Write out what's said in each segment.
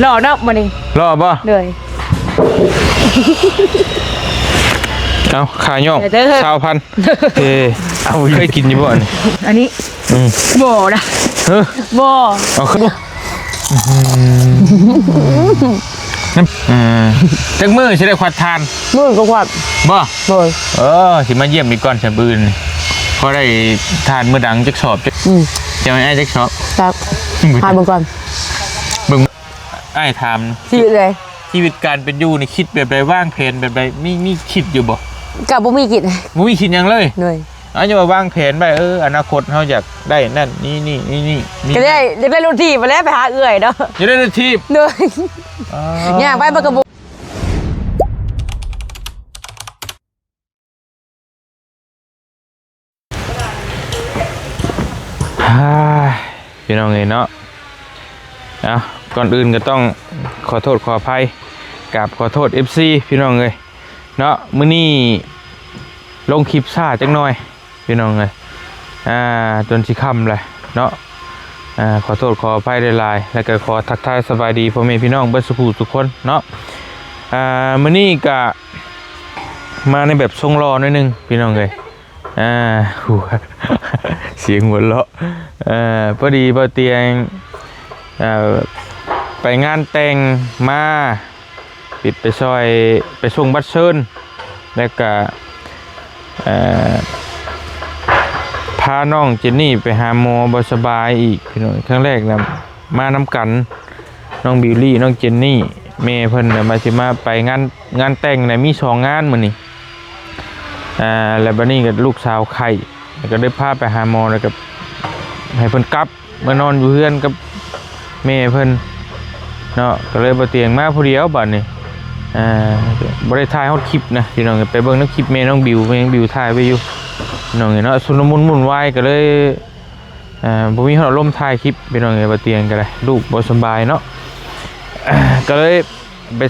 ຫຼໍ່ເນາະມື້ນີ້ ຫຼໍ່ບໍ່? ໂດຍ ເອົາ ຄ່າຍ້ອງ ເດີ ຊາວພັນ ເອີ ເອົາ ເຄີຍກິນຢູ່ບໍ່ອັນນີ້? ອັນນີ້ ອືມ ບໍ່ນະ ເອີ ບໍ່ ເອົາຄື ອືມ ອ່າ ຈັກມື້ຊິໄດ້ຂວັດຖ່ານ? ມື້ກໍຂວັດ ບໍ່? ໂດຍ ເອີ ຊິມາຢ້ຽມອີກກ່ອນຊະ ມື້ອື່ນ ພໍໄດ້ຖ່ານມື້ດັງຈັກສອບ ອືມ ຈະໃຫ້ອ້າຍຈັກສອບ? ຈັກ ຖ່າຍເບິ່ງກ່ອນ ເບິ່ງ ອ້າຍຖາມ ຊີວິດໃດ? ຊີວິດການເປັນຢູ່ນີ້ ຄິດແບບໃດ? ວາງແຜນແບບໃດ? ມີ ມີຄິດຢູ່ບໍ່? ກໍບໍ່ມີຄິດ ບໍ່ມີຄິດຫຍັງເລີຍ? ໂດຍ ອາ ຢ່າວ່າວາງແຜນໄວ້ ເອີ ອະນາຄົດເຮົາຢາກໄດ້ນັ້ນ ນີ້ ນີ້ ນີ້ ນີ້ ມີ ກໍໄດ້ ຢາກໄດ້ລົດຖີບຫັ້ນແຫຼະ ໄປຫາເອື້ອຍເນາະ ຢາກໄດ້ລົດຖີບ ໂດຍ ອໍ ຍ່າງໄປມັນກໍບໍ່ ອ່າ ພີ່ນ້ອງເອີຍເນາະ ເອົາ ກ່ອນອື່ນກໍຕ້ອງຂໍໂທດຂໍອະໄພ ກາບຂໍໂທດເອັຟຊີ ພີ່ນ້ອງເອີຍເນາະ ມື້ນີ້ລົງຄລິບຊ້າຈັກໜ່ອຍ ພີ່ນ້ອງເອີຍ ອ່າ ຈົນຊິຄ່ຳແລ້ວເນາະ ອ່າ ຂໍໂທດຂໍອະໄພຫຼາຍໆ ແລ້ວກໍຂໍທັກທາຍສະບາຍດີພໍ່ແມ່ພີ່ນ້ອງເບິດສູ່ຜູ້ສູ່ຄົນເນາະ ອ່າ ມື້ນີ້ກະມາໃນແບບຊົງຫຼໍ່ໜ້ອຍໜຶ່ງ ພີ່ນ້ອງເອີຍ ອ່າ ຫົວ ສຽງຫົວເລາະ ເອີ ພໍດີບ່າວຕຽງ ເອີ ໄປງານແຕ່ງມາ ປິດໄປຊ່ອຍ ໄປສົ່ງບັດເຊີນ ແລ້ວກະ ເອີ ພານ້ອງເຈນນີ້ໄປຫາໝໍບໍ່ສະບາຍອີກ ພີ່ນ້ອງ ຄັ້ງແລກນະມານຳກັນ ນ້ອງບິວລີ ນ້ອງເຈນນີ້ ແມ່ເພິ່ນນະ ວ່າຊິມາໄປງານ ງານແຕ່ງນະ ມີສອງງານມື້ນີ້ ອ່າ ແລ້ວບັດນີ້ກໍລູກສາວໄຂ້ ແລ້ວກໍໄດ້ພາໄປຫາໝໍ ແລ້ວກໍໃຫ້ເພິ່ນກັບ ມານອນຢູ່ເຮືອນກັບແມ່ເພິ່ນເນາະ ກໍເລີຍບໍ່ຕຽງມາຜູ້ດຽວບັດນີ້ ອ່າ ບໍ່ໄດ້ຖ່າຍຮອດຄລິບນະພີ່ນ້ອງ ໄປເບິ່ງໃນຄລິບແມ່ນ້ອງບິວ ແມ່ນ້ອງບິວຖ່າຍໄວ້ຢູ່ພີ່ນ້ອງເນາະ ຊຸນລະມຸນວຸ່ນວາຍ ກໍເລີຍ ອ່າ ບໍ່ມີຮອດອາລົມຖ່າຍຄລິບພີ່ນ້ອງເອີຍ ບໍ່ຕຽງກໍໄດ້ ລູກບໍ່ສະບາຍເນາະ ກໍເລີຍໄປ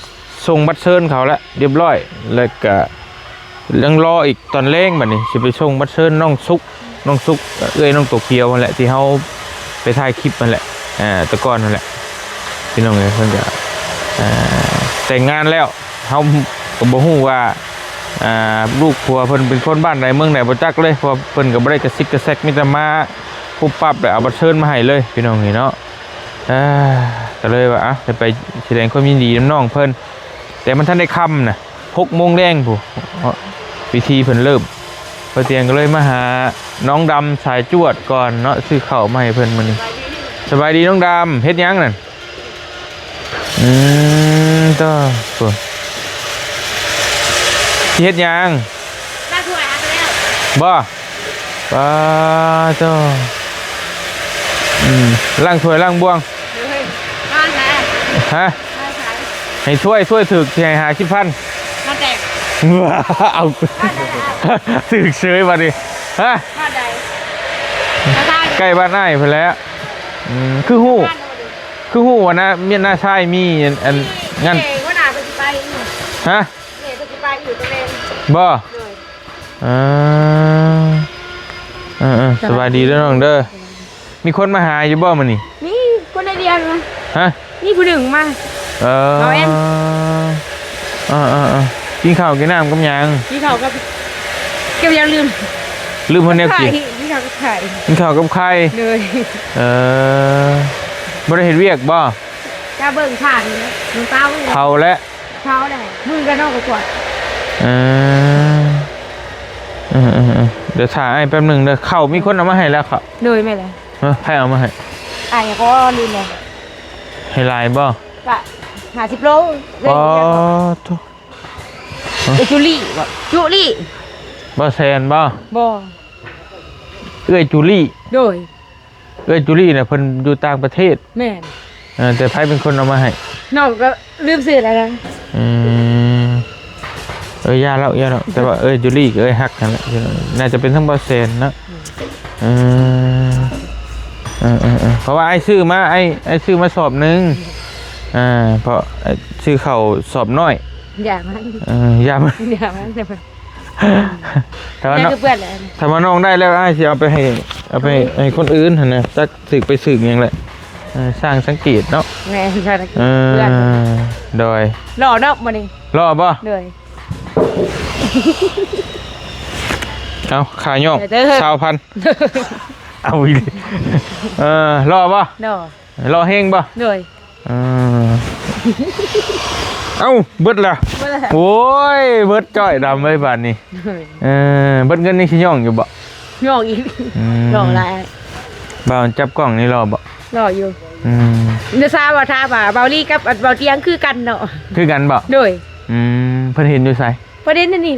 ສົ່ງບັດເຊີນເຂົາແລ້ວຮຽບຮ້ອຍ ແລ້ວກະຍັງລໍອີກຕອນແລງ ບັດນີ້ຊິໄປສົ່ງບັດເຊີນນ້ອງສຸກ ນ້ອງສຸກ ເອື້ອຍນ້ອງໂຕກຽວຫັ້ນແຫຼະ ທີ່ເຮົາໄປຖ່າຍຄລິບຫັ້ນແຫຼະ ອ່າ ແຕ່ກ່ອນຫັ້ນແຫຼະ ພີ່ນ້ອງເອີຍ ເພິ່ນກະ ອ່າ ແຕ່ງງານແລ້ວ ເຮົາກໍບໍ່ຮູ້ວ່າ ອ່າ ລູກຜົວເພິ່ນເປັນຄົນບ້ານໃດເມືອງໃດບໍ່ຈັກເລີຍ ເພາະວ່າເພິ່ນກໍບໍ່ໄດ້ກະຊິກກະແຊກ ມີແຕ່ມາປຸບປັບ ແລ້ວເອົາບັດເຊີນມາໃຫ້ເລີຍ ພີ່ນ້ອງເອີຍເນາະ. ເອີ ກໍເລີຍວ່າ ອ່ະ ໄດ້ໄປສະແດງຄວາມຍິນດີນຳນ້ອງເພິ່ນ ແຕ່ມັນທັນໄດ້ຄ່ຳນະ ຫົກໂມງແລງພຸ້ນ ເນາະ ພິທີເພິ່ນເລີ່ມ. ປາຕຽງກໍເລີຍມາຫານ້ອງດຳສາຍຈວດກ່ອນເນາະ ຊື້ເຂົ້າມາໃຫ້ເພິ່ນມື້ນີ້. ສະບາຍດີນ້ອງດຳ ເຮັດຫຍັງນັ້ນ? ອືມ ໂທ້ ຊິເຮັດຫຍັງ? ລ້າງຖ້ວຍ ຫາກໍແລ້ວ ບໍ່? ປາໂທ້ ອືມ ລ້າງຖ້ວຍລ້າງບ່ວງ ເຮີ້ຍ ມາແທ້ ຮະ? ມາແທ້ ໃຫ້ຊ່ວຍ ຊ່ວຍຖືກ ຊິໃຫ້ຫ້າສິບພັນ ງານແຕ່ງ ເອົາ ງານແຕ່ງ ຖືກເສີຍບັດນີ້ ຮະ? ງານໃດ? ໃກ້ບ້ານອ້າຍພຸ້ນແຫຼະ ອືມ ຄືຮູ້ ງານ ຄືຮູ້ວ່ານະ ເມຍນ້າຊາຍມີອັນ ອັນ ມີ ງານ ເອີ ຫົວໜ້າເພິ່ນຊິໄປ ຮະ? ເອີ ເພິ່ນຊິໄປຢູ່ຕະເວນ ບໍ່? ໂດຍ ອ່າ ເອີໆ ສະບາຍດີເດີນ້ອງເດີ. ມີຄົນມາຫາຢູ່ບໍ່ມື້ນີ້? ມີຄົນໃດດຽວນະ ຮະ? ມີຜູ້ໜຶ່ງມາ ເອີ ເອົາແອນ ເອີໆໆ ກິນເຂົ້າກິນນ້ຳກັບຫຍັງ? ກິນເຂົ້າກັບ ກັບຫຍັງລືມ ລືມຄົນແນວກິນ ໄຂ່ ກິນເຂົ້າກັບໄຂ່ ກິນເຂົ້າກັບໄຂ່ ໂດຍ ເອີ ບໍ່ໄດ້ເຮັດວຽກບໍ່? ກະເບິ່ງຖ້ານີ້ແຫຼະ ເບິ່ງເຕົານີ້ແຫຼະ ເຜົາແຫຼະ ເຜົາແຫຼະ ມື້ກະນອນກໍກວາດ ເອີ ເອີໆໆ ດຽວຖ້າອ້າຍແປັບໜຶ່ງເດີ ເຂົ້າມີຄົນເອົາມາໃຫ້ແລ້ວ ເຂົ້າ ໂດຍ ແມ່ນແຫຼະ ເອີ ໃຜເອົາມາໃຫ້? ອ້າຍກໍລືມແລ້ວ ໃຫ້ຫຼາຍບໍ່? ກະຫ້າສິບໂລ ອໍ ໂທ້ ເອື້ອຍຈູລີບໍ່? ຈູລີ ບໍ່ແຊນບໍ່? ບໍ່ ເອື້ອຍຈູລີ ໂດຍ ເອື້ອຍຈູລີນະ ເພິ່ນຢູ່ຕ່າງປະເທດ ແມ່ນ ເອີ ແຕ່ໃຜເປັນຄົນເອົາມາໃຫ້? ນ້ອງກໍລືມຊື່ແລ້ວນະ ອືມ ເອີ ຢ່າແລ້ວ ຢ່າແລ້ວ ແຕ່ວ່າເອື້ອຍຈູລີ ເອື້ອຍຮັກຫັ້ນແຫຼະ ໜ້າຈະເປັນທາງບໍ່ແຊນເນາະ ອືມ ເອີໆໆ ເພາະວ່າອ້າຍຊື້ມາ ອ້າຍ ອ້າຍຊື້ມາສອບໜຶ່ງ ອ່າ ເພາະ ເອີ ຊື້ເຂົ້າສອບນ້ອຍ ຢ່າມັນ ເອີ ຢ່າມັນ ຢ່າມັນ ຖ້າວ່ານ້ອງ ເພື່ອນແຫຼະ ຖ້າວ່ານ້ອງໄດ້ແລ້ວ ອ້າຍຊິເອົາໄປໃຫ້ ເອົາໄປໃຫ້ຄົນອື່ນຫັ້ນນະ ຈັກຖືກໄປຖືກຫຍັງແຫຼະ ເອີ ຊ່າງສັງເກດເນາະ. ແມ່ນ ຊ່າງສັງເກດ ເອີ ເພື່ອນ ໂດຍ. ຫຼໍ່ເນາະມື້ນີ້ ຫຼໍ່ບໍ່? ໂດຍ. ເອົາ ຄ່າຍ້ອງ ເດີ ຊາວພັນ ເອົາອີ່ຫຼີ. ເອີ ຫຼໍ່ບໍ່? ໂດຍ. ຫຼໍ່ແຮງບໍ່? ໂດຍ. ເອີ ເອົ້າ ເບິດແລ້ວ ເບິດແລ້ວ. ໂອ້ຍ ເບິດຈ້ອຍດຳເອີຍບາດນີ້. ໂດຍ. ເອີ ເບິດເງິນຍັງຊິຍ້ອງຢູ່ບໍ່? ຍ້ອງອີກ. ອືມ ຍ້ອງຫຼາຍ. ບ່າວຈັບກ້ອງນີ້ຫຼໍ່ບໍ່? ຫຼໍ່ຢູ່. ອືມ ເດຊາວ່າ ຖ້າວ່າເບົາລີກັບອັນເບົາຕຽງຄືກັນເນາະ. ຄືກັນບໍ່? ໂດຍ. ອືມ ເພິ່ນເຫັນຢູ່ໃສ? ປະເດັນອັນນີ້.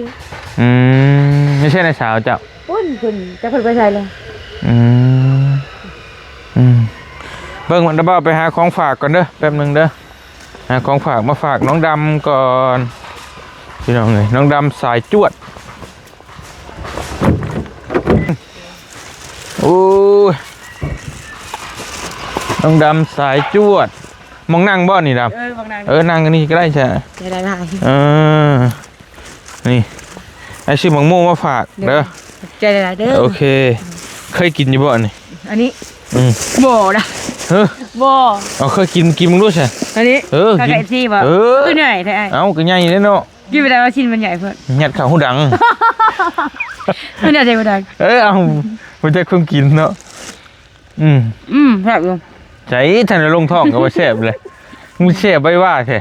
ອືມ ຢູ່ໃສນະສາວເຈົ້າ? ພຸ້ນ ເພິ່ນ ຈັກເພິ່ນໄປໃສແລ້ວ. ອືມ ອືມ ເບິ່ງ ດຽວບ່າວໄປຫາຂອງຝາກກ່ອນເດີ ແປັບໜຶ່ງເດີ. ຫາຂອງຝາກມາຝາກນ້ອງດຳກ່ອນ ພີ່ນ້ອງເອີຍ. ນ້ອງດຳສາຍຈວດ. ໂອ້ຍ ນ້ອງດຳສາຍຈວດ. ໝ່ອງນັ່ງບໍ່ນີ້ດຳ? ເອີ ໝ່ອງນັ່ງ. ເອີ ນັ່ງອັນນີ້ກໍໄດ້ຈ້ະ. ໄດ້ໆ. ເອີ ນີ້ ອ້າຍຊື້ໝາກໂມມາຝາກເດີ. ໂດຍ. ຂອບໃຈຫຼາຍໆເດີ. ໂອເຄ. ເຄີຍກິນຢູ່ບໍ່ອັນນີ້? ອັນນີ້? ອືມ ບໍ່ນະ. ເອີ ບໍ່. ເອົາ ເຄີຍກິນ ກິນເບິ່ງດູຊະ. ອັນນີ້? ເອີ ກິນ. ເອີ ຄືໃຫຍ່ແທ້. ເອົ້າ ກໍໃຫຍ່ແລ້ວເນາະ. ກິນໄປໄດ້ວ່າຊິ້ນມັນໃຫຍ່ເພິ່ນ ຍັດເຂົ້າຫູດັງ. ມັນໃຫຍ່ໃສ່ຫູດັງ. ເອີ ເອົາ ບໍ່ຈັກຄົນກິນເນາະ. ອືມ ອືມ ແຊບຢູ່. ໃຈ ທັນໄດ້ລົງທ້ອງກໍວ່າແຊບເລີຍ. ມັນແຊບໄວວ່າແທ້.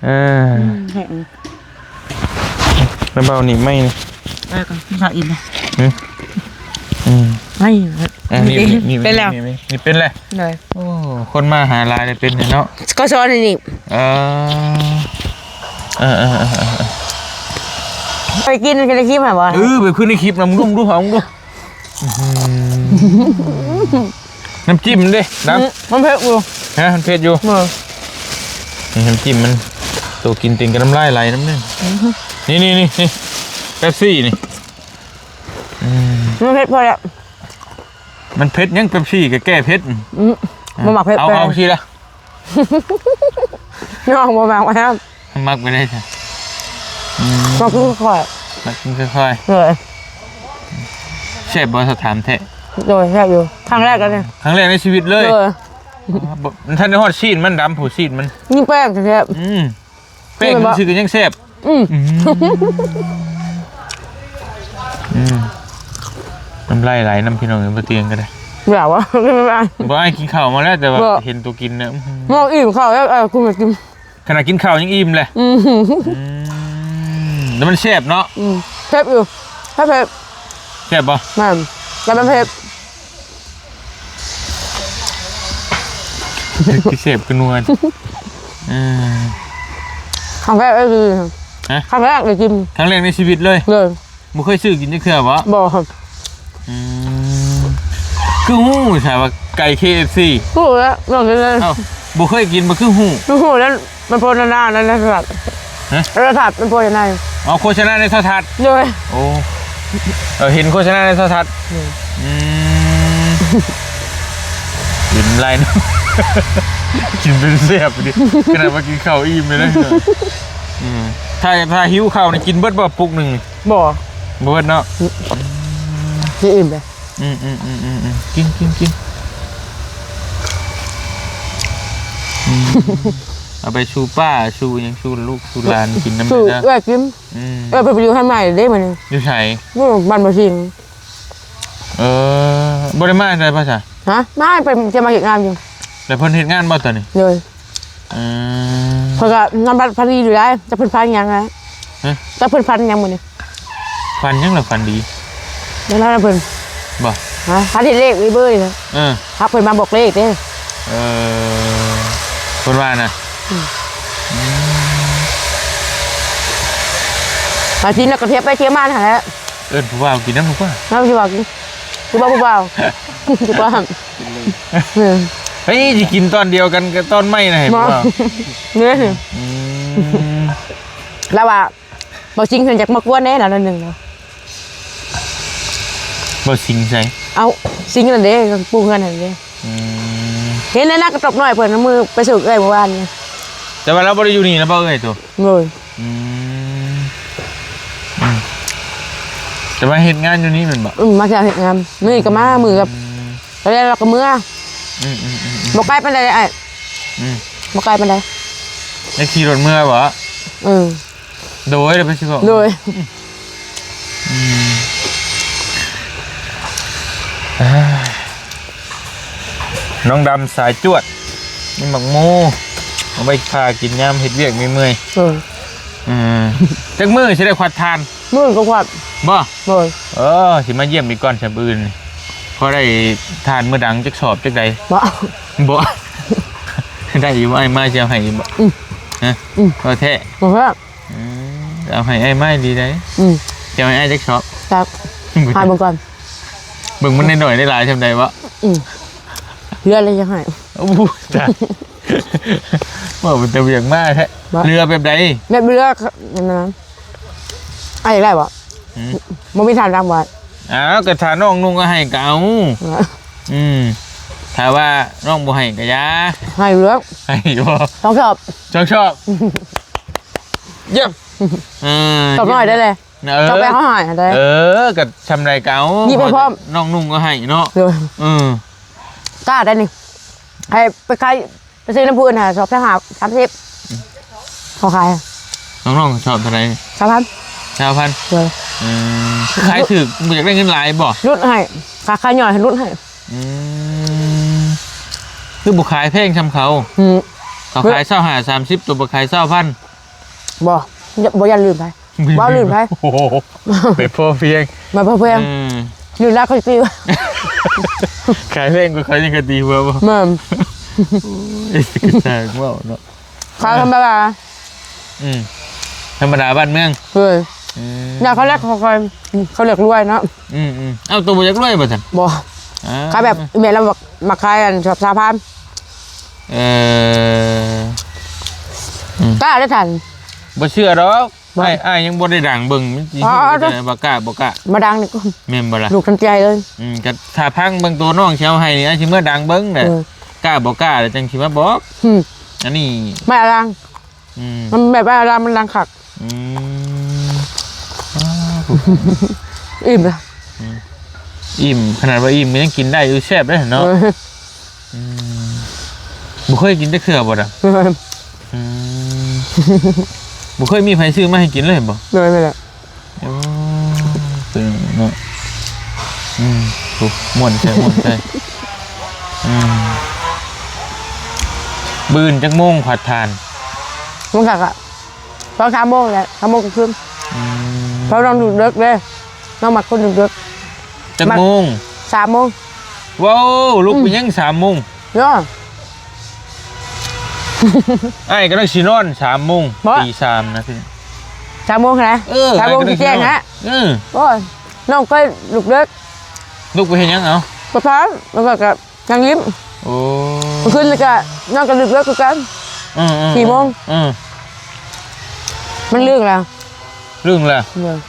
ເອີ ອືມ ແຊບຢູ່. ແລ້ວເບົານີ້ໄມ້ນີ້ ເອີ ກໍກິນເຂົ້າອີກນະ. ອືມ ອືມ ໄມ້ ເອີ ນີ້ ນີ້ ນີ້ ເປັນແລ້ວ ນີ້ ນີ້ເປັນແລ້ວ. ໂດຍ. ໂອ້ ຄົນມາຫາຫຼາຍເລີຍເປັນເນາະ. ກໍສອນນີ້. ເອີ ເອີ ເອີ ເອີ ເອີ ໄປກິນ ກິນໃນຄລິບຫັ້ນບໍ່? ເອີ ໄປຄືໃນຄລິບນະ ມຶງດູ ມຶງດູ ເອົາ ມຶງດູ. ອືມ ນ້ຳຈິ້ມເດ້ ນ້ຳ ອືມ ມັນເຜັດຢູ່. ຮະ ມັນເຜັດຢູ່. ເອີ ນີ້ນ້ຳຈິ້ມມັນ ໂຕກິນເຕັງກໍນ້ຳລາຍໄຫຼນຳເດ້. ອືຮຶ ນີ້ ນີ້ ນີ້ ນີ້ ເປັບຊີນີ້. ອືມ ມັນເຜັດພໍແລ້ວ. ມັນເຜັດຫຍັງ ເປັບຊີກໍແກ້ເຜັດ. ອືມ ບໍ່ມັກເຜັດ. ເອົາ ເອົາຊີ້ລະ. ນ້ອງບໍ່ມັກວ່າ ມັກໄປໄດ້ຊະ. ອືມ ມັກກິນຄ່ອຍໆ. ມັກກິນຄ່ອຍໆ. ໂດຍ. ແຊບບໍ່ ສະຖານແທ້? ໂດຍ ແຊບຢູ່. ຄັ້ງແລກກໍໄດ້ ຄັ້ງແລກໃນຊີວິດເລີຍ. ໂດຍ. ບໍ່ ມັນທັນໄດ້ຮອດຊີ້ນມັນດຳ ຜູ້ຊີ້ນມັນ ມີແປ້ງແທ້ໆ. ອືມ ແປ້ງຊື່ກໍຍັງແຊບ. ອືມ ອືມ ອືມ ນ້ຳລາຍໄຫຼນຳ ພີ່ນ້ອງເອີຍ. ບໍ່ຕຽງກໍໄດ້ ບໍ່ວ່າ ບໍ່ ອ້າຍກິນເຂົ້າມາແລ້ວ ແຕ່ວ່າ ບໍ່ ເຫັນໂຕກິນນະ. ອືມ ມອງອີ່ມເຂົ້າແລ້ວ ເອີ ກູມາກິນ ຂະໜາດກິນເຂົ້າຍັງອີ່ມແຫຼະ. ອືມ ອືມ ແລ້ວມັນແຊບເນາະ. ອືມ ເຜັດຢູ່ ເຜັດ ເຜັດ. ແຊບບໍ່? ແມ່ນ ແຕ່ມັນເຜັດ. ຄືແຊບຄືນົວ. ເອີ ຄັ້ງແລກເລີຍ. ຮະ? ຄັ້ງແລກເລີຍກິນ ຄັ້ງແລກໃນຊີວິດເລີຍ. ເລີຍ. ບໍ່ເຄີຍຊື້ກິນຈັກເທື່ອບໍ່? ບໍ່ຄັບ. ອືມ ຄືຮູ້ຊະວ່າໄກ່ ເຄເອັຟຊີ? ຮູ້ແລ້ວ ນ້ອງກິນເລີຍ. ເອົ້າ ບໍ່ເຄີຍກິນບໍ່ຄືຮູ້? ຮູ້ແລ້ວ ມັນໂພສະນາໃນ ໃນໂທລະທັດ. ຮະ? ໂທລະທັດມັນໂພສະນາ. ອໍ ໂຄສະນາໃນໂທລະທັດ. ໂດຍ. ໂອ້ ເອີ ເຫັນໂຄສະນາໃນໂທລະທັດ. ໂດຍ. ອືມ ກິນຫຼາຍເນາະ ກິນເປັນແຊບເດ ຂະໜາດວ່າກິນເຂົ້າອີ່ມເລີຍນະ. ອືມ ຖ້າ ຖ້າຫິວເຂົ້ານີ້ກິນເບິດບໍ່ປຸກໜຶ່ງ? ບໍ່ ບໍ່ເບິດເນາະ. ອືມ ຊິອີ່ມເດ. ອືມ ອືມ ອືມ ອືມ ອືມ ກິນ ກິນ ກິນ. ອືມ ເອົາໄປສູ່ປ້າ ສູ່ຫຍັງ ສູ່ລູກສູ່ຫຼານກິນນຳ ສູ່ເດີ ເອື້ອຍກິນ. ອືມ ເອື້ອຍໄປຢູ່ເຮືອນໃໝ່ເດ້ມື້ນີ້. ຢູ່ໃສ? ຢູ່ບ້ານບໍ່ຊິງ. ເອີ ບໍ່ໄດ້ມາໃດພະຊະ? ຮະ? ມາ ໄປ ຈະມາເຮັດງານຢູ່. ແລ້ວເພິ່ນເຮັດງານບໍ່ຕອນນີ້? ໂດຍ. ອືມ ເພິ່ນກໍນອນບັດຝັນດີຢູ່ໄດ໋. ຈັກເພິ່ນຝັນຫຍັງນະ? ຮະ? ຈັກເພິ່ນຝັນຫຍັງມື້ນີ້? ຝັນຫຍັງລະຝັນດີ? ແລ້ວນະເພິ່ນ ບໍ່? ຮະ? ຫາເຮັດເລກເບີນີ້ນະ. ເອີ ຫາເພິ່ນມາບອກເລກເດ້. ເອີ ເພິ່ນວ່ານະ. ອືມ ອືມ ບາງທີນະກໍທຽບໄປທຽບມາຫັ້ນແຫຼະ. ເອີ້ນຜູ້ບ່າວກິນນຳດີກວ່າ. ເອົາຜູ້ບ່າວກິນ ຜູ້ບ່າວ ຜູ້ບ່າວ ຜູ້ບ່າວ. ເອີ ເຮີ້ຍ ຊິກິນຕອນດຽວກັນກັບຕອນໃໝ່ນະ ໃຫ້ຜູ້ບ່າວ. ນີ້ ອືມ ລາວວ່າ ບໍ່ຊິງເພິ່ນຢາກມາກວນແດ່ລາວໜ້ອຍໜຶ່ງເນາະ. ບໍ່ຊິງໃສ? ເອົ້າ ຊິງນັ້ນເດ້ ປູເຮືອນຫັ້ນເດ້. ອືມ ເຫັນໃນນະກະຕົບນ້ອຍເພິ່ນເອົາມືໄປສູ່ເອື້ອຍມື້ວານນີ້. ແຕ່ວ່າລາວບໍ່ໄດ້ຢູ່ນີ້ນະບໍ່ເອື້ອຍໂຕ? ໂດຍ. ອືມ ອືມ ແຕ່ວ່າເຮັດງານຢູ່ນີ້ແມ່ນບໍ່? ອືມ ມາຈາກເຮັດງານ ມື້ນີ້ກໍມາ ມື້ກັບ ອືມ ຕອນແລກລາວກໍເມືອ. ອືມໆໆໆ ບໍ່ໄກປານໃດອ້າຍ. ອືມ ບໍ່ໄກປານໃດ. ໄດ້ຂີ່ລົດເມືອບໍ່? ເອີ ໂດຍ ແລ້ວໄປຊິບອກ ໂດຍ. ອືມ ອືມ ເອີຍ ນ້ອງດຳສາຍຈວດ ມີໝາກໂມ ເອົາໄວ້ຜ່າກິນຍາມເຮັດວຽກເມື່ອຍໆ. ເອີ ອືມ ຈັກມື້ຊິໄດ້ຂວັດຖ່ານ? ມື້ກໍຂວັດ. ບໍ່? ໂດຍ. ເອີ ຊິມາຢ້ຽມອີກກ່ອນຊະມື້ອື່ນນີ້ ພໍໄດ້ຖ່ານມື້ດັງຈັກສອບຈັກໃດ. ບໍ່ ບໍ່ ໄດ້ຢູ່ບໍ່? ອ້າຍມາຊິເອົາໃຫ້ຢູ່ບໍ່? ອືມ ຮະ? ອືມ ເອົາແທ້? ບໍ່ແທ້. ອືມ ເອົາໃຫ້ອ້າຍມາດີໄດ໋. ອືມ ຊິເອົາໃຫ້ອ້າຍຈັກສອບ? ຈັກ ຫາເບິ່ງກ່ອນ ເບິ່ງມັນໜ້ອຍໆ ໄດ້ຫຼາຍຊ່ຳໃດບໍ່? ອືມ ເຫຼືອແລ້ວຍັງໃຫ້. ໂອ້ ຕາຍ ເວົ້າເປັນຕາວຽກມາແທ້. ບໍ່ ເຫຼືອແບບໃດ? ແບບເຫຼືອ ອັນນັ້ນ ອ້າຍຢາກໄດ້ບໍ່? ອືມ ບໍ່ມີຖ່ານດຳບໍ່? ອ້າວ ກໍຖ້ານ້ອງນຸ່ງເອົາໃຫ້ກໍເອົາ. ອືມ ຖ້າວ່ານ້ອງບໍ່ໃຫ້ກໍຢ່າ ໃຫ້ເຫຼືອ ໃຫ້ຢູ່ບໍ່? ສອງຊອບ ສອງຊອບ. ຢ້ຽມ ເອີ ຊອບໜ້ອຍໄດ້ເລີຍ. ເອີ ຊອບແບບເຮົາໃຫ້ໄດ້. ເອີ ກໍຊ່ຳໃດກໍເອົາ ຍິບໃຫ້ພ້ອມ ນ້ອງນຸ່ງກໍໃຫ້ເນາະ. ໂດຍ. ເອີ ກ້າໄດ້ນີ້ ໃຫ້ໄປຂາຍ ໄປຊື້ນຳຜູ້ອື່ນຫາ ຊອບຊາວຫ້າ ສາມສິບ ເຂົາຂາຍ. ນ້ອງໆ ຊອບເທົ່າໃດ? ຊາວພັນ ຊາວພັນ. ໂດຍ. ອືມ ຂາຍຖືກ ບໍ່ຢາກໄດ້ເງິນຫຼາຍບໍ່? ຫຼຸດໃຫ້ ຄ່າ ຄ່າຍ່ອຍໃຫ້ຫຼຸດໃຫ້. ອືມ ຄືບໍ່ຂາຍແພງຊ່ຳເຂົາ? ອືມ ເຂົາຂາຍຊາວຫ້າ ສາມສິບ ໂຕບໍ່ຂາຍຊາວພັນ. ບໍ່ ບໍ່ຢ້ານລື່ນໃຜ ບໍ່ລືມໃຜ. ໂອ້ໂຫ ໄປພໍພຽງ ມາພໍພຽງ. ເອີ ຢູ່ລາວເຂົາຊິຕີ ຂາຍແພງກວ່າເຂົາຍັງກະຕີຫົວບໍ່? ແມ່ນ. ໂອ້ຍ ກະຊ່າງເວົ້າເນາະ ຂາຍທຳມະດາ. ອືມ ທຳມະດາບ້ານເມືອງ. ເອີ ອືມ ຍາມເຂົາແລກ ເຂົາ ເຂົາ ເຂົາເລີກລວຍເນາະ. ອືມໆ ເອົ້າ ໂຕບໍ່ຢາກລວຍບໍ່ຊັ້ນ? ບໍ່. ອ່າ ຂາຍແບບ ແມ່ນລາວມັກ ມັກຂາຍອັນຊອບຊາວພັນ. ເອີ ອືມ ກ້າໄດ້ທັນ ບໍ່ເຊື່ອດອກ. ບໍ່ ອ້າຍ ອ້າຍຍັງບໍ່ໄດ້ດັງເບິ່ງ ມັນຊິ ອໍ ຮູ້ໄດ້ຈັ່ງໃດວ່າກ້າບໍ່ກ້າ. ມາດັງນີ້ກໍ ແມ່ນບໍ່ລະ? ລູກທັນໃຈເລີຍ. ອືມ ກໍຖ້າຟັງເບິ່ງໂຕນ້ອງຊິເອົາໃຫ້ນີ້ ອ້າຍຊິເມືອດັງເບິ່ງແຫຼະ. ເອີ ກ້າບໍ່ກ້າແລ້ວຈັ່ງຊິມາບອກ. ອືມ ອັນນີ້ ມາດັງ. ອືມ ມັນແບບວ່າລາມັນດັງຄັກ. ອືມ ອ້າວ ອີ່ມລະ. ອືມ ອີ່ມ ຂະໜາດວ່າອີ່ມກໍຍັງກິນໄດ້ຢູ່ ແຊບເດ້ເນາະ. ເອີ ອືມ ບໍ່ເຄີຍກິນຈັກເທື່ອບໍ່ດະ? ບໍ່ເຄີຍ. ອືມ ບໍ່ເຄີຍມີໃຜຊື້ມາໃຫ້ກິນເລີຍບໍ່? ໂດຍ ແມ່ນແຫຼະ. ໂອ້ ເປັນເນາະ. ອືມ ໂອ້ ມ່ວນໃຈ ມ່ວນໃຈ. ອືມ ມື້ອື່ນຈັກໂມງຂວັດຖ່ານ? ມັນກໍ ກໍ ສອງສາມໂມງແຫຼະ ສາມໂມງກາງຄືນ. ອືມ ເພາະນ້ອງລຸກເດິກເດ້ ນ້ອງມັກຄົນລຸກເດິກ. ຈັກໂມງ? ສາມໂມງ. ວ້າວ ລຸກໄປຫຍັງສາມໂມງ? ເນາະ ອ້າຍກຳລັງຊິນອນສາມໂມງ ບໍ່ ຕີສາມນະພີ່. ສາມໂມງຫັ້ນນະ? ເອີ ສາມໂມງຊິແຈ້ງນະ. ເອີ ໂອ້ຍ ນ້ອງເຄີຍລຸກເດິກ. ລຸກໄປເຮັດຫຍັງເອົາ? ໄປທານ ແລ້ວກໍ ນາງຍິ້ມ. ໂອ້ ເມື່ອຄືນນີ້ກໍນອນກໍດຶກໆຄືກັນ. ເອີໆໆ ສີ່ໂມງ. ເອີ ມັນລຶ້ງແລ້ວ ລຶ້ງແລ້ວ. ເອີ ອືມ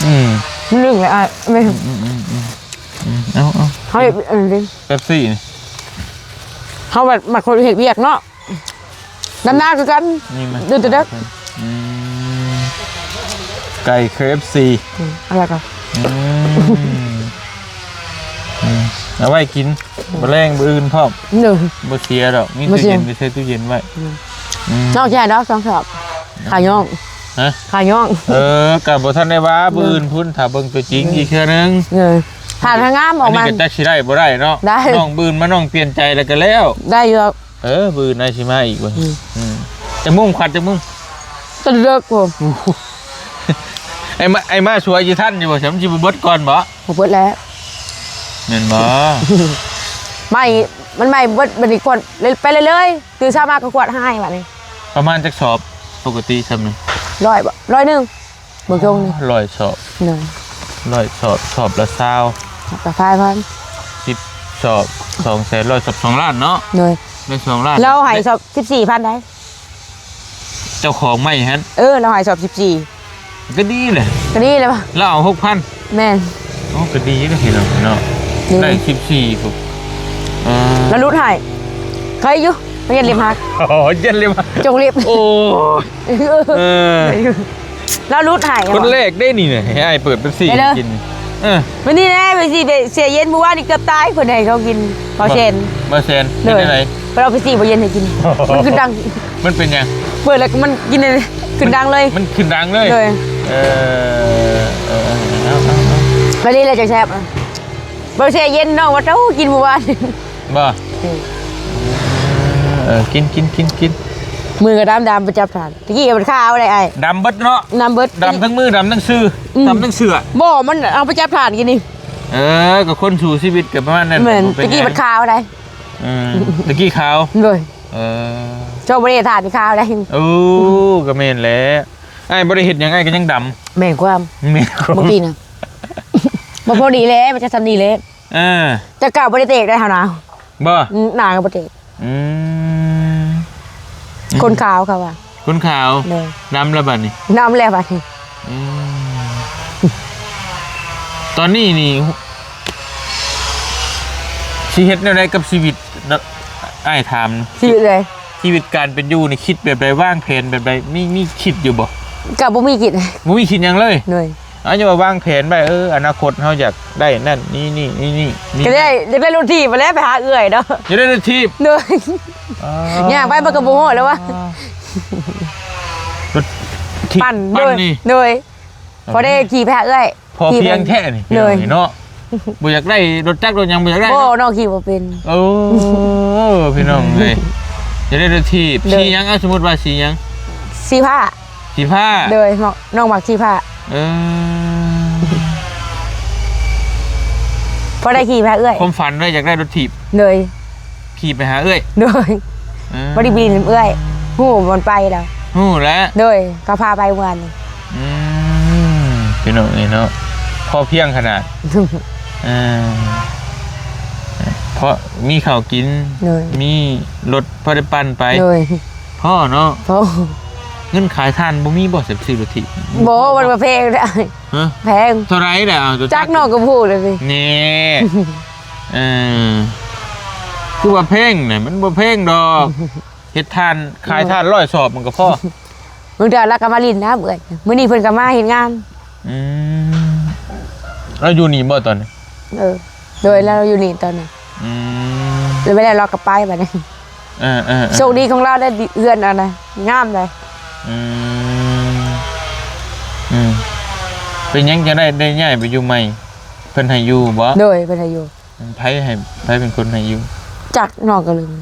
ອືມ ມັນລຶ້ງແລ້ວອ້າຍ. ອືມໆໆໆ ເອົາໆ ເຮົາເຮັດອັນນີ້ ເປັບຊີນີ້ ເຮົາບັດ ບັດຄົນເຮັດວຽກເນາະ. ນຳໜ້າຄືກັນ ນີ້ມັນ ດຶກແຕ່ເດັກ. ອືມ ໄກ່ ເຄເອັຟຊີ ອືມ ອະໄລກໍ ອືມ ອືມ ເອົາໄວ້ກິນ ອືມ ມື້ແລງມື້ອື່ນພ້ອມ. ໂດຍ ບໍ່ເສຍດອກ ມີ ບໍ່ເສຍ ຕູ້ເຢັນ ໄປໃສ່ຕູ້ເຢັນໄວ້. ອືມ ອືມ ນອກຈາກດອກສອງຊອບ ຂາຍອກ. ຮະ? ຂາຍອກ. ເອີ ກໍບໍ່ທັນໄດ້ວ່າ ເອີ ມື້ອື່ນພຸ້ນ ຖ້າເບິ່ງຕົວຈິງ ອືມ ອີກເທື່ອໜຶ່ງ. ເອີ ຖ້າງາມອອກມາ ອັນນີ້ກໍຈັກຊິໄດ້ບໍ່ໄດ້ເນາະ. ໄດ້ ນ້ອງ ມື້ອື່ນມານ້ອງປ່ຽນໃຈແລ້ວກໍແລ້ວ. ໄດ້ຢູ່. ເອີ ມື້ອື່ນອ້າຍຊິມາອີກເບິ່ງ. ອືມ ອືມ ຈັກໂມງ ຂວັດຈັກໂມງ? ຕອນເລິກພຸ້ນ. ໂອ້ ອ້າຍມາ ອ້າຍມາຊ່ວຍຊິທັນຢູ່ບໍ່? ມັນຊິບໍ່ເບິດກ່ອນບໍ່? ບໍ່ເບິດແລ້ວ. ແມ່ນບໍ່? ໄໝ້ ມັນໄໝ້ເບິດ ບັດນີ້ກວດໄປເລື້ອຍໆ ຕື່ນເຊົ້າມາກໍກວດຫາຍບັດນີ້. ປະມານຈັກສອບ? ປົກກະຕິຊ່ຳນີ້ ຮ້ອຍບໍ່? ຮ້ອຍໜຶ່ງ. ເບິ່ງຊົງນີ້ ຮ້ອຍສອບ. ໂດຍ ຮ້ອຍສອບ ສອບລະຊາວ ສອບລະຊາວພັນ. ສິບສອບ ສອງແສນ. ຮ້ອຍສອບ ສອງລ້ານເນາະ. ໂດຍ ໄດ້ສອງລ້ານ. ລາວໃຫ້ສອບສິບສີ່ພັນໄດ໋ ເຈົ້າຂອງໄມ້ຫັ້ນ. ເອີ ລາວໃຫ້ສອບສິບສີ່ ກໍດີແຫຼະ ກໍດີແລ້ວ. ລາວເອົາຫົກພັນ. ແມ່ນ. ໂອ້ ກໍດີເດ້ພີ່ນ້ອງເນາະ. ດີ ໄດ້ສິບສີ່ພຸ້ນ. ເອີ ລາວຫຼຸດໃຫ້ ໃຄຢູ່. ເຮັດເລັບຫັກ. ອໍ ເຮັດເລັບຫັກ ຈົງເລັບ. ໂອ້ຍ ເອີ ເອີ ລາວຫຼຸດໃຫ້. ຄົນແລກເດ້ນີ້ນະ ໃຫ້ອ້າຍເປີດເປັບຊີກິນ. ເອີ ມື້ນີ້ແຫຼະ ໄປຊິໄປເສຍເຢັນ ມື້ວານນີ້ເກືອບຕາຍ ເພິ່ນໃຫ້ເຂົາກິນ ເບົາແຊນ ເບົາແຊນ ໂດຍ ເປັນຈັ່ງໃດ? ເພິ່ນເອົາໄປຊີ້ບໍ່ເຢັນໃຫ້ກິນ ມັນຂຶ້ນດັງ ມັນເປັນຫຍັງ? ເປີດແລ້ວມັນກິນ ຂຶ້ນດັງເລີຍ ມັນຂຶ້ນດັງເລີຍ ໂດຍ ເອີ ເອີ ເອີ ເອົາ ເອົາ ເອົາ ບາດນີ້ແຫຼະຈັ່ງແຊບ ເບົາແຊນເຢັນ ນ້ອງວ່າ ໂອ້ ກິນມື້ວານ ບໍ່? ເອີ ເອີ ກິນ ກິນ ກິນ ກິນ ມືກໍດຳໆ ໄປຈັບຖ່ານ ຕະກີ້ມັນຂາວໄດ໋ອ້າຍ ດຳເບິດເນາະ ດຳເບິດ ດຳທັງມື ດຳທັງຊື່ ອືມ ດຳທັງເສື້ອ ບໍ່ ມັນເອົາໄປຈັບຖ່ານກິນນີ້ ເອີ ກໍຄົນສູ້ຊີວິດກໍປະມານນັ້ນ ແມ່ນ ແຫຼະ ບໍ່ເປັນຫຍັງ ຕະກີ້ມັນຂາວໄດ໋ ເອີ ຕະກີ້ຂາວ ໂດຍ ເອີ ເຈົ້າບໍ່ໄດ້ຖ່ານຂາວໄດ໋ ໂອ້ ກໍແມ່ນແຫຼະ ອ້າຍບໍ່ໄດ້ເຮັດຫຍັງ ອ້າຍກໍຍັງດຳ ແມ່ນຄວາມ ແມ່ນຄວາມ ບໍ່ປີນະ ບໍ່ພໍດີແຫຼະ ມັນຈະສ່ຳນີ້ແຫຼະ ເອີ ແຕ່ເກົ່າບໍ່ໄດ້ເຕະໄດ້ເຮົານະ ບໍ່ ອືມ ໜ້າກໍບໍ່ເຕະ ອືມ ຄົນຂາວເຂົາວ່າ ຄົນຂາວ ໂດຍ ດຳແລ້ວບັດນີ້ ດຳແລ້ວບັດນີ້ ອືມ ຕອນນີ້ນີ້ ຊິເຮັດແນວໃດກັບຊີວິດ? ອ້າຍຖາມ ຊີວິດໃດ? ຊີວິດການເປັນຢູ່ນີ້ ຄິດແບບໃດ? ວາງແຜນແບບໃດ? ມີ ມີຄິດຢູ່ບໍ່? ກໍບໍ່ມີຄິດ ບໍ່ມີຄິດຫຍັງເລີຍ ໂດຍ ອາ ຢ່າວ່າວາງແຜນໄວ້ ເອີ ອະນາຄົດເຮົາຢາກໄດ້ນັ້ນ ນີ້ ນີ້ ນີ້ ນີ້ ກໍໄດ້ ໄດ້ລົດຖີບໄປແລ້ວ ໄປຫາເອື້ອຍເນາະ ຢາກໄດ້ລົດຖີບ ໂດຍ ອໍ ຍ່າງໄປມັນກໍບໍ່ຮອດແລ້ວວະ ລົດຖີບ ປັ່ນ ປັ່ນນີ້ ໂດຍ ພໍໄດ້ຂີ່ໄປຫາເອື້ອຍ ພໍພຽງແທ້ນີ້ ໂດຍ ພີ່ນ້ອງເນາະ ບໍ່ຢາກໄດ້ລົດຈັກລົດຫຍັງ ບໍ່ຢາກໄດ້ ບໍ່ ເນາະ ນ້ອງຂີ່ບໍ່ເປັນ ໂອ້ ພີ່ນ້ອງເອີຍ ຢາກໄດ້ລົດຖີບ ໂດຍ ສີຫຍັງ? ເອົາ ສົມມຸດວ່າສີຫຍັງ? ສີຟ້າ ສີຟ້າ ໂດຍ ນ້ອງມັກສີຟ້າ ເອີ ພໍໄດ້ຂີ່ໄປຫາເອື້ອຍ ຄວາມຝັນເລີຍ ຢາກໄດ້ລົດຖີບ ໂດຍ ຂີ່ໄປຫາເອື້ອຍ ໂດຍ ເອີ ບໍ່ໄດ້ບິນນຳເອື້ອຍ ຮູ້ມັນໄປແລ້ວ ຮູ້ແລ້ວ ໂດຍ ເຂົາພາໄປເມື່ອວານນີ້ ອືມ ພີ່ນ້ອງເອີຍເນາະ ພໍພຽງຂະໜາດ ເອີ ເພາະມີເຂົ້າກິນ ໂດຍ ມີລົດພໍໄດ້ປັ່ນໄປ ໂດຍ ພໍເນາະ ພໍ ເງິນຂາຍຖ່ານບໍ່ມີບໍ່? ຊື້ລົດຖີບ ບໍ່ ມັນບໍ່ແພງເດ້ ຮະ? ແພງ ເທົ່າໃດລະ? ເອົາ ຈັກເນາະ ກໍບໍ່ຮູ້ເລີຍ ນີ້ ເອີ ຄືວ່າແພງນະ ມັນບໍ່ແພງດອກ ເຮັດຖ່ານ ຂາຍຖ່ານຮ້ອຍສອບມັນກໍພໍ ບາງເທື່ອລາວກໍມາຫຼິ້ນນຳເອື້ອຍ ມື້ນີ້ເພິ່ນກໍມາເຮັດງານ ອືມ ລາວຢູ່ນີ້ບໍ່ຕອນນີ້? ເອີ ໂດຍ ລາວຢູ່ນີ້ຕອນນີ້ ອືມ ແລ້ວເວລາລາວກໍໄປບັດນີ້ ເອີໆໆ ໂຊກດີຂອງລາວໄດ້ເຮືອນອັນນະ ງາມເລີຍ ອືມ ອືມ ເປັນຫຍັງຈັ່ງໄດ້ ໄດ້ຍ້າຍໄປຢູ່ໃໝ່? ເພິ່ນໃຫ້ຢູ່ບໍ່? ໂດຍ ເພິ່ນໃຫ້ຢູ່ ໃຜໃຫ້ ໃຜເປັນຄົນໃຫ້ຢູ່? ຈັກ ນ້ອງກໍລືມ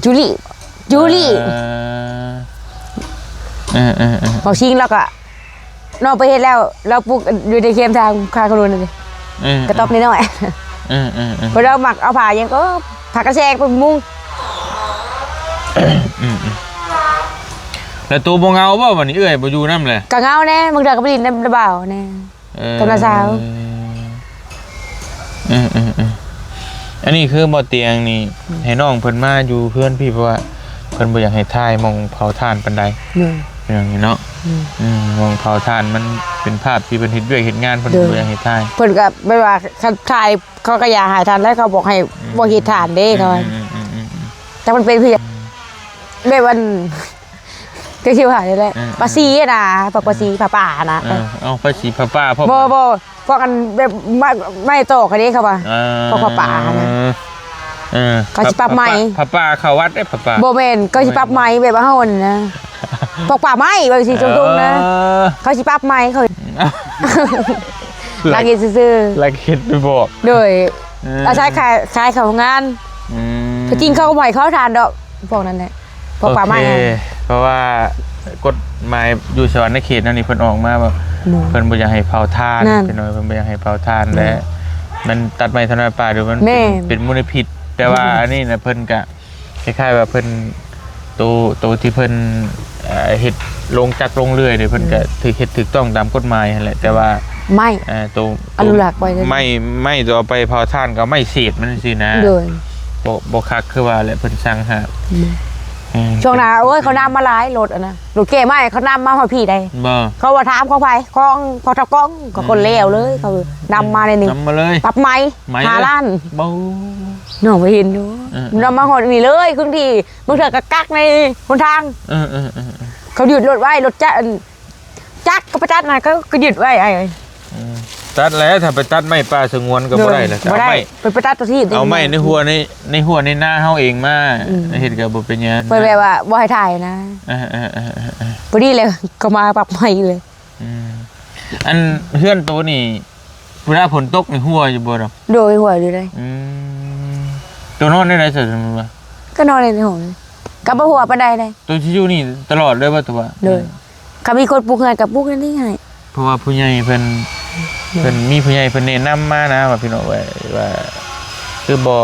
ຈູລີ ຈູລີ ເອີ ເອີໆໆ ເວົ້າຊິງ ແລ້ວກໍນ້ອງໄປເຮັດແລ້ວ ລາວປູກຢູ່ໃນເຂດທາງຄາຂະໜູນນັ້ນເດ້ ເອີ ກະຕອບນ້ອຍໆ ເອີໆໆ ເພິ່ນເອົາໝາກເອົາຜ້າຫຍັງກໍ ຜ້າກະແຊງໄປມຸງ ອືມໆ ແລ້ວໂຕບໍ່ເຫງົາບໍ່ບັດນີ້? ເອື້ອຍບໍ່ຢູ່ນຳແຫຼະ ກະເຫງົາແດ່ ບາງເທື່ອກໍໄປຫຼິ້ນນຳນ້າບ່າວແດ່ ເອີ ກັບນ້າສາວ ເອີໆໆ ອັນນີ້ຄືບໍ່ຕຽງນີ້ ອືມ ໃຫ້ນ້ອງເພິ່ນມາຢູ່ເຮືອນພີ້ ເພາະວ່າເພິ່ນບໍ່ຢາກໃຫ້ຖ່າຍໝ່ອງເຜົາຖ່ານປານໃດ ໂດຍ ເປັນຫຍັງນີ້ເນາະ ໂດຍ ອືມ ໝ່ອງເຜົາຖ່ານມັນເປັນພາບທີ່ເພິ່ນເຮັດວຽກເຮັດງານ ເພິ່ນ ໂດຍ ບໍ່ຢາກໃຫ້ຖ່າຍ ເພິ່ນກໍແບບວ່າຄັນຖ່າຍ ເຂົາກໍຢາກໃຫ້ຖ່ານ ແລ້ວເຂົາບອກໃຫ້ ອືມ ບໍ່ເຮັດຖ່ານເດ້ ເຂົາວ່າ ອືມໆໆ ແຕ່ມັນເປັນຄື ອືມ ແບບອັນ ກໍຊິວ່ານີ້ແຫຼະ ເອີ ປາສີນະ ພວກປາສີ ເອີ ຜ້າປ່ານະ ເອີ ເອົາ ປາສີຜ້າປ່າ ພວກ ບໍ່ ບໍ່ ພວກອັນແບບ ໄມ້ ໄມ້ຕອກຫັ້ນເດ້ ເຂົາວ່າ ເອີ ພວກຜ້າປ່ານະ ເອີ ເຂົາຊິປັບໃໝ່ ຜ້າປ່າ ຜ້າປ່າເຂົ້າວັດເດ້ ຜ້າປ່າ ບໍ່ແມ່ນ ເຂົາຊິປັບໃໝ່ແບບເຮົາຫັ້ນນະ ພວກປ່າໄມ້ ແບບຊິຕົງໆນະ ເອີ ເຂົາຊິປັບໃໝ່ ເຂົາ ລັກເຮັດຊື່ໆ ລັກເຮັດໄປບອກ ໂດຍ ເອີ ອາໄສຂາຍ ຂາຍເຂົ້າໂຮງງານ ອືມ ທີ່ຈິງເຂົາກໍບໍ່ໃຫ້ເຂົາທານດອກ ພວກນັ້ນແຫຼະ ພວກປ່າໄມ້ ໂອເຄ ເພາະວ່າກົດໝາຍຢູ່ສະຫວັນນະເຂດນັ້ນນີ້ ເພິ່ນອອກມາວ່າ ໂດຍ ເພິ່ນບໍ່ຢາກໃຫ້ເຜົາຖ່ານ ພີ່ນ້ອງ ເພິ່ນບໍ່ຢາກໃຫ້ເຜົາຖ່ານ ແລະ ມັນຕັດໄມ້ທຳລາຍປ່າ ຫຼືມັນເປັນ ແມ່ນ ເປັນມົນລະພິດ ແຕ່ວ່າ ອືມ ອັນນີ້ນະ ເພິ່ນກະຄ້າຍໆວ່າເພິ່ນ ໂຕ ໂຕທີ່ເພິ່ນ ເອີ ເຮັດໂລງຈັກໂລງເລື່ອຍນີ້ ເພິ່ນກະ ອືມ ຖືກເຮັດຖືກຕ້ອງຕາມກົດໝາຍຫັ້ນແຫຼະ ແຕ່ວ່າ ອືມ ໄມ້ ເອີ ໂຕ ອະນຸລັກໄວ້ເລີຍ ໄມ້ ໄມ້ຕົວເອົາໄປເຜົາຖ່ານ ກໍເອົາໄມ້ເສດມັນຊີ້ນະ ໂດຍ ບໍ່ ບໍ່ຄັກຄືວ່າແຫຼະ ເພິ່ນສັ່ງຫ້າມ ອືມ ອືມ ຊ່ວງນັ້ນ ໂອ້ຍ ເຂົານຳມາຫຼາຍ ລົດອັນນະ ລົດແກ່ໄມ້ ເຂົານຳມາຮອດພີ້ໃດ໋ ບໍ່ ເຂົາວ່າຖາມຂອງໃຜ ຂອງພໍ່ເຖົ້າກ້ອງ ກໍຄົນແລ້ວເລີຍ ອືມ ເຂົານຳມາໃນນີ້ ນຳມາເລີຍ ປັບໃໝ່ ໃໝ່ ຫ້າລ້ານ ເບົາ ນ້ອງໄປເຫັນຢູ່ ເອີໆ ນຳມາຮອດນີ້ເລີຍ ຄືທີ່ບາງເທື່ອກໍກັກໃນຫົນທາງ ເອີໆໆໆ ເຂົາຢຸດລົດໄວ້ ລົດຈັກ ຈັກກໍໄປຕັດນະ ເຂົາກໍຢຸດໄວ້ ອ້າຍເອີຍ ເອີ ຕັດແລ້ວ ຖ້າໄປຕັດໄມ້ປ່າສະຫງວນກໍບໍ່ໄດ້ແລ້ວ ໂດຍ ບໍ່ໄດ້ ເອົາໄມ້ ໄປ ໄປຕັດຕົວທີ່ ເອົາໄມ້ໃນຫົວໃນ ໃນຫົວໃນນາເຮົາເອງມາ ອືມ ເຮັດກໍບໍ່ເປັນຫຍັງ ເພິ່ນແບບວ່າບໍ່ໃຫ້ຖ່າຍນະ ເອີໆໆໆໆ ພໍດີແລ້ວກໍມາປັບໃໝ່ເລີຍ ອືມ ອັນເຮືອນໂຕນີ້ ເວລາຝົນຕົກນີ້ຮົ່ວຢູ່ບໍ່ດອກ? ໂດຍ ຮົ່ວຢູ່ເດ້ ອືມ ໂຕນອນແນວໃດຊະ ສົມມຸດວ່າ? ກໍນອນໃນຫ້ອງ ກໍບໍ່ຮົ່ວປານໃດເດ້ ໂຕຊິຢູ່ນີ້ຕະຫຼອດເລີຍບໍ່ ຕົວ? ໂດຍ ອືມ ຄັນມີຄົນປຸກເຮືອນກໍປຸກອັນນີ້ໃຫ້ ເພາະວ່າຜູ້ໃຫຍ່ເພິ່ນ ອືມ ເພິ່ນມີຜູ້ໃຫຍ່ເພິ່ນແນະນຳມານະ ວ່າພີ່ນ້ອງເອີຍ ວ່າຄືບໍ່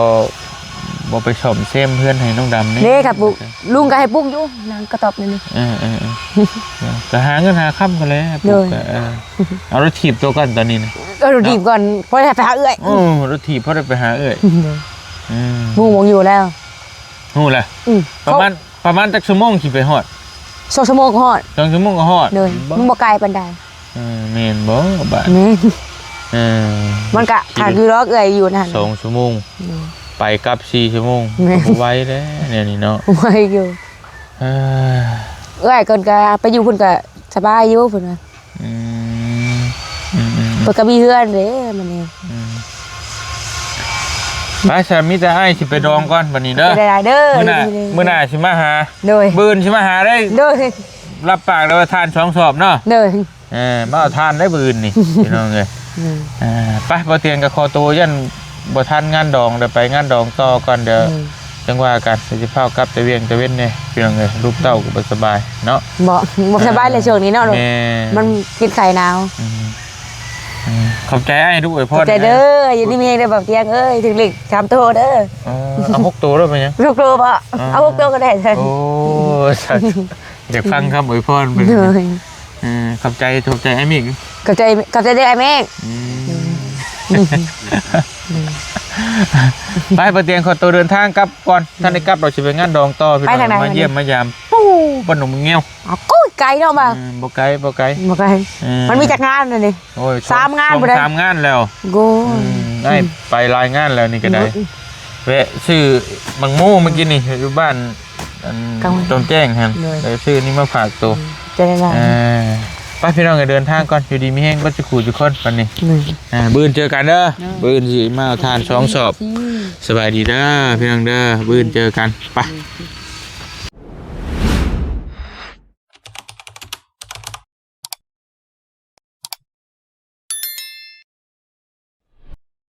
ບໍ່ໄປສ້ອມແຊມເຮືອນໃຫ້ນ້ອງດຳແດ່ ເດ້ ຄັນປຸກ ລຸງກໍໃຫ້ປຸກຢູ່ ນາງກະຕອບນີ້ ເອີໆໆ ກໍຫາເງິນຫາຄຳກໍແຫຼະ ໂດຍ ປຸກກໍ ເອີ ເອົາລົດຖີບຕົວກ່ອນຕອນນີ້ນະ ເອົາລົດຖີບກ່ອນ ເນາະ ພໍໄດ້ໄປຫາເອື້ອຍ ໂອ້ ລົດຖີບພໍໄດ້ໄປຫາເອື້ອຍ ໂດຍ ອືມ ຮູ້ໝ່ອງຢູ່ແລ້ວ ຮູ້ແລ້ວ ອືມ ປະມານ ປະມານຈັກຊົ່ວໂມງຊິໄປຮອດ? ສອງຊົ່ວໂມງກໍຮອດ ສອງຊົ່ວໂມງກໍຮອດ ໂດຍ ບໍ່ ມັນບໍ່ໄກປານໃດ ເອີ ແມ່ນບໍ່ບາດ ແມ່ນ ເອີ ມັນກະຄັກຢູ່ດອກ ເອື້ອຍຢູ່ນັ້ນ ສອງຊົ່ວໂມງ ໂດຍ ໄປກັບສີ່ຊົ່ວໂມງ ແມ່ນ ກໍບໍ່ໄວແລ້ວແນວນີ້ເນາະ ໄວຢູ່ ເອີ ເອື້ອຍເພິ່ນກະໄປຢູ່ພຸ້ນກະສະບາຍຢູ່ເພິ່ນວ່າ ອືມ ອືມໆໆ ເພິ່ນກໍມີເຮືອນເດ້ ມັນນີ້ ອືມ ໄປຊະ ມີແຕ່ອ້າຍຊິໄປດອງກ່ອນບັດນີ້ເດີ ໄດ້ໆເດີ ມື້ໜ້າ ມື້ໜ້າຊິມາຫາ ໂດຍ ມື້ອື່ນຊິມາຫາເດ້ ໂດຍ ຮັບປາກແລ້ວວ່າຖ່ານສອງສອບເນາະ ໂດຍ ເອີ ມາເອົາຖ່ານໄດ້ມື້ອື່ນນີ້ ພີ່ນ້ອງເອີຍ ອືມ ເອີ ໄປ ບໍ່ຕຽງກໍຂໍໂຕ ຢ້ານບໍ່ທັນງານດອງ ດຽວໄປງານດອງຕໍ່ກ່ອນ ດຽວ ອືມ ຈັ່ງວ່າກັນ ດຽວຊິພາກັບແຕ່ວຽງແຕ່ເວັນແດ່ ພີ່ນ້ອງເອີຍ ລູກເຕົ້າກໍບໍ່ສະບາຍເນາະ ບໍ່ ບໍ່ສະບາຍເລີຍ ເອີ ຊ່ວງນີ້ເນາະ ແມ່ນ ມັນເປັນໄຂ້ໜາວ ອືມ ອືມ ຂອບໃຈອ້າຍ ລູກອວຍພອນ ຂອບໃຈເດີ ຢູ່ດີມີແຮງເດີ ບໍ່ຕຽງເອີຍ ຖືກເລກສາມໂຕເດີ ເອີ ເອົາຫົກໂຕແລ້ວເປັນຫຍັງ? ຫົກໂຕບໍ່? ເອົາຫົກໂຕກໍໄດ້ ໂອ້ ສາທຸ ຢາກຟັງຄຳອວຍພອນເພິ່ນ ໂດຍ ເອີ ຂອບໃຈ ຂອບໃຈອ້າຍເມກ ຂອບໃຈ ຂອບໃຈເດີອ້າຍເມກ ອືມ ອືມ ໄປ ປະຕຽງ ຂໍໂຕເດີນທາງກັບກ່ອນ ອືມ ທັນໄດ້ກັບ ເຮົາຊິໄປງານດອງຕໍ່ ພີ່ນ້ອງ ໄປທາງໃດ ມາຢ້ຽມມາຢາມ ປູ້ ບ້ານໜອງແງວ ອ້າວ ໂອ້ຍ ໄກເນາະ ບໍ່ ເອີ ບໍ່ໄກ ບໍ່ໄກ ບໍ່ໄກ ເອີ ມັນມີຈັກງານອັນນີ້? ໂອ້ຍ ສາມງານ ສອງ ບໍ່ໄດ້ ສາມງານແລ້ວ ໂອ້ຍ ອືມ ໄດ້ໄປຫຼາຍງານແລ້ວນີ້ກໍໄດ້ ແວະຊື້ໝາກໂມມື້ກີ້ນີ້ ຢູ່ບ້ານ ອັນ ກາງວັນ ດອນແຈ້ງຫັ້ນ ໂດຍ ໄດ້ຊື້ນີ້ມາຝາກໂຕ ອືມ ຈະໄດ້ຫຼາຍ ເອີ ໄປ ພີ່ນ້ອງ ເດີນທາງກ່ອນ ຢູ່ດີມີແຮງເບິດສູ່ຄູ່ທຸກຄົນບັດນີ້ ໂດຍ ອ່າ ມື້ອື່ນເຈີກັນເດີ ໂດຍ ມື້ອື່ນຊິມາເອົາຖ່ານສອງສອບ ໂດຍ ສະບາຍດີເດີ ພີ່ນ້ອງເດີ ມື້ອື່ນເຈີກັນ ໄປ ໂດຍ